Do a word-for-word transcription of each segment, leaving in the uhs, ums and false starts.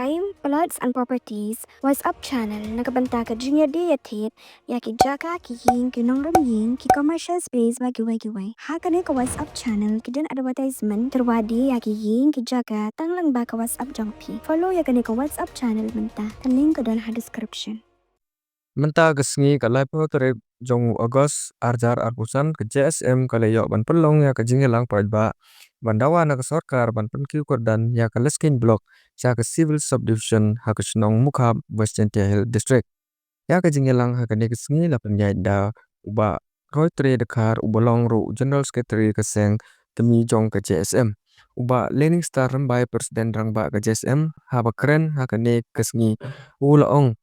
Time, Plots and Properties WhatsApp channel na ka bynta ka jingïadie ïathied ïa ki jaka, ki ïing, ki nongrim ïing, ki commercial space bad kiwei kiwei. Ha kane ka WhatsApp channel ki don advertisement, kyrwa die ïa ki ïing, ki jaka tang lyngba ka WhatsApp jong phi. Follow ïa kane ka WhatsApp channel mynta. Ka link ka don ha description. Mynta ka sngi ka laiphew tarik jong u August ar hajar arphew san, ka J S M ka la ïoh ban pynlong ïa ka jingïalang paidbah ban dawa na ka sorkar ban pynkiew kyrdan ïa ka Laskeiñ Block sha ka Civil Subdivision ha ka shnong Mukhap, West Jaintia Hills District. Ïa ka jingïalang ha kane ka sngi la pynïaid da u Bah Roytree Dkhar, uba long ruh u General Secretary ka seng kmie jong ka J S M. U Bah Learning Star Rymbai, President Rangbah ka J S M, haba kren ha kane ka sngi, u la ong,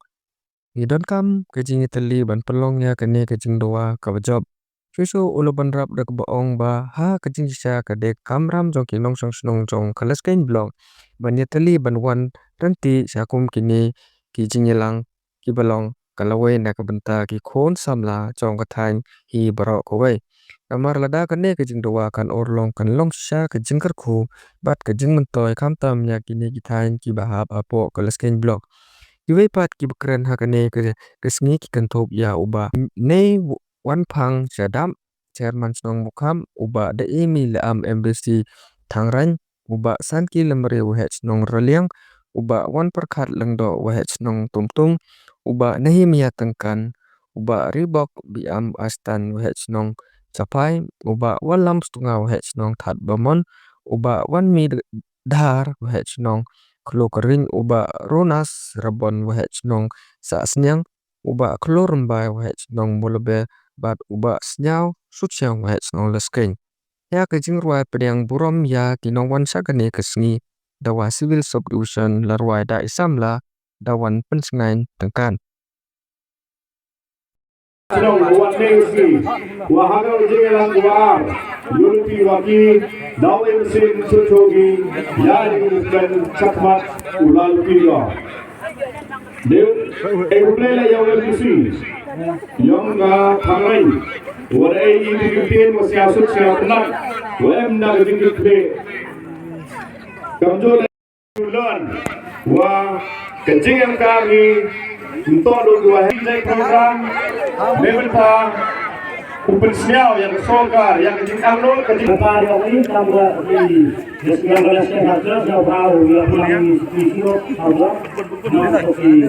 ngi donkam ka jingïatylli ban pynlong ïa kane ka jingdawa kaba jop. Shuh shuh u la bynrap da kaba ong ba ha ka jingshisha ka dei ka kamram jong ki nongshong shnong jong ka Laskeiñ Block ban ïatylli ban wan ryntih sha kum kine ki jingïalang kiba long ka lawei na ka bynta ki khun samla jong ka thaiñ hi baroh kawei. Namar lada kane ka jingdawa kan urlong, kan long shisha ka jingkyrkhu bad ka jingmyntoi khamtam ïa kine ki thaiñ kiba hap hapoh ka Laskeiñ Block. Kiwei pat kiba kren ha kane ka, ka sngi ki kynthup ïa u Bah Neiwanphang Shadap, Chairman shnong Mukhap, u Bah Daimi Leam, M D C Thangraiñ, u Bah Sanki Lamre, Waheh shnong Raliang, u Bah Wanpyrkhat Lyngdoh, Waheh shnong Tumtum, u Bah Nehemiah Tyngkan, u Bah Ribok Biam Astan, Waheh shnong Chaphai, u Bah Wallam Stunga, Waheh shnong Thadbamon, u Bah Wanmi Dhar, Waheh shnong Khlokyrwin, u Bah Ronas Rabon, Waheh shnong Sahsniang, u Bah Khlorymbai, Waheh shnong Mawlawbe, bad u Bah Sniaw Suchiang, Waheh shnong Laskeiñ. Ïa ka jingrwai pdiang burom ïa ki nongwan sha kane ka sngi dawa Civil Subdivision la rwai da i samla Dawanpynsngew Tyngkan. Shnong Wah Neng Sni, Wah Hagau Jingïalang Wah Ar, Unity Wah Ki, Daw Im Sim Chuchogi, Yari Pen Chakmat, Ulal Pilo. Deu, eh, kumne la ïa U M D C ïong nga Thangraiñ. Wat ei i dei ki ktien wa sngewsuk sngewtynnat, wa em na ka jingkitkhlieh. Kamjooh leh u learn wa ka jingem ka ngi ym toh lut wa heh jai program. Mynta u pynsngew ïa ka sorkar ïa ka jingangnud ka jing- Ka ïoh i kam ka i, i sngewbha sngewbha sngewbha u ïa pynlang i, i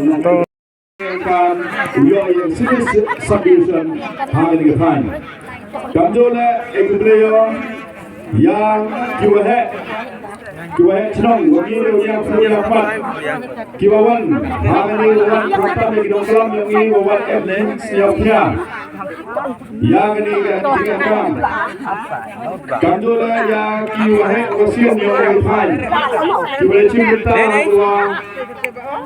sngewbha. Kan u ïoh ïa ka Civil Subdivision ha kane ka thaiñ. Kamjooh leh, eh, kumne ïa ki waheh, ki waheh chnong, wa ki ïa ki ïa pat, ki wa wan ha kane, wa wan khamtam ïa ki nongklam ïa ngi, wa wan em sngewkhia ïa kane ka jingkam. Kamjooh leh ïa ki waheh wa sien ïa u thaiñ, ki wa leh shim bynta wa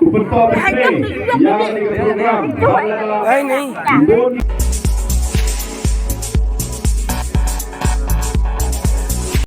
u pynpaw pynpei ïa kane ka program. Ai, ni. Bun.